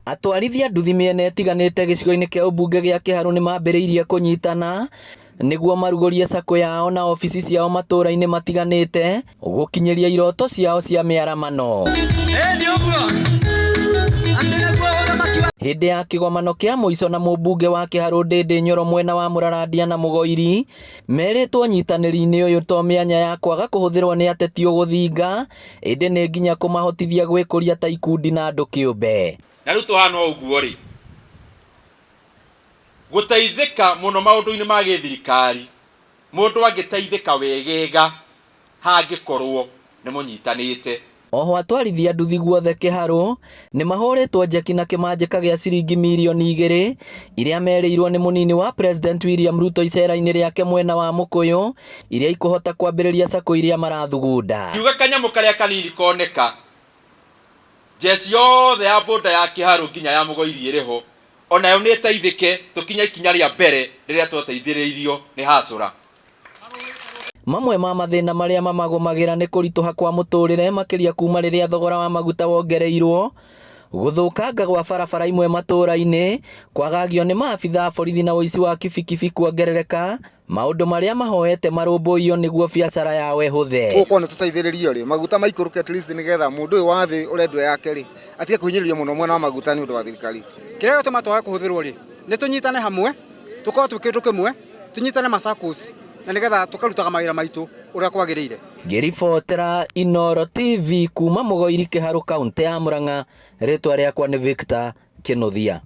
Atwarithia nduthi mĩena ĩtiganĩte gĩcigo-inĩ kĩa ũmbunge gĩa Kĩharũ nĩmambĩrĩirie kũnyitana nĩguo marugũrie sacco yao na obici ciao matũra-inĩ matiganĩte gũkinyĩria iroto ciao cia mĩaramano. Hĩndĩ ya kĩgomano kĩa mũico na mũmbunge wa Kĩharũ Ndĩndĩ Nyoro mwena wa Mũrarandia na Mũgoiri merĩtwo ũnyitanĩri-inĩ ũyũ to mĩanya ya kwaga kũhũthĩrwo nĩ ateti ũgũthinga ĩndĩ nĩ nginya kũmahotithia gwĩkũria ta ikundi na andũ kĩũmbe. Na rĩu tũhana o ũguo rĩ, gũteithĩka mũno maũndũ-inĩ ma gĩthirikari, mũndũ angĩteithĩka wegega hangĩkorwo nĩ mũnyitanĩte. Oho atwarithia nduthi guothe Kĩharũ nĩ mahũrĩtwo njeki na kĩmanjĩka gĩa ciringi mirioni 2 iria merĩirwo nĩ mũnini wa President William Ruto icera-inĩ rĩake mwena wa Mũkũyũ iria ikũhota kwambĩrĩria sacco iria marathugunda. Ngiuga kanyamũ karĩa kanini koneka, njeci yothe ya boda ya Kĩharũ nginya ya Mũgoiri ĩrĩ ho, onayo nĩ ĩteithĩke tũkinye ikinya rĩa mbere rĩrĩa twateithĩrĩirio nĩ hacũra. Mamwe ma mathĩna marĩa mamagũmagĩra nĩ kũritũha kwa mũtũrĩre makĩria kuma rĩrĩa thogora wa maguta wongereirwo, gũthũkanga gwa barabara imwe matũra-inĩ, kwagagio nĩ maabitha a borithi na ũici wa kibikibi kuongerereka, maũndũ marĩa mahoete marũmbũiyo nĩguo biacara yao ĩhũthe. Gũkorwo nĩ tũteithĩrĩrio rĩ, maguta maikũrũke at least nĩgetha mũndũ ũyũ wa thĩ ũrendwo yake rĩ, atige kũhinyĩrĩrio mũno mwena wa maguta nĩ ũndũ wa thirikari. Kĩrĩa gĩtũma twage kũhũthĩrwo rĩ, nĩ tũnyitane hamwe, tũkorwo twĩ kĩndũ kĩmwe, tũnyitane ma SACCOs na nĩgetha tũkarutaga mawĩra maitũ ũrĩa kwagĩrĩire. Ngĩribotera Inooro TV kuma Mũgoiri Kĩharũ kauntĩ ya Murang'a, rĩtwa rĩakwa nĩ Victor Kĩnuthia.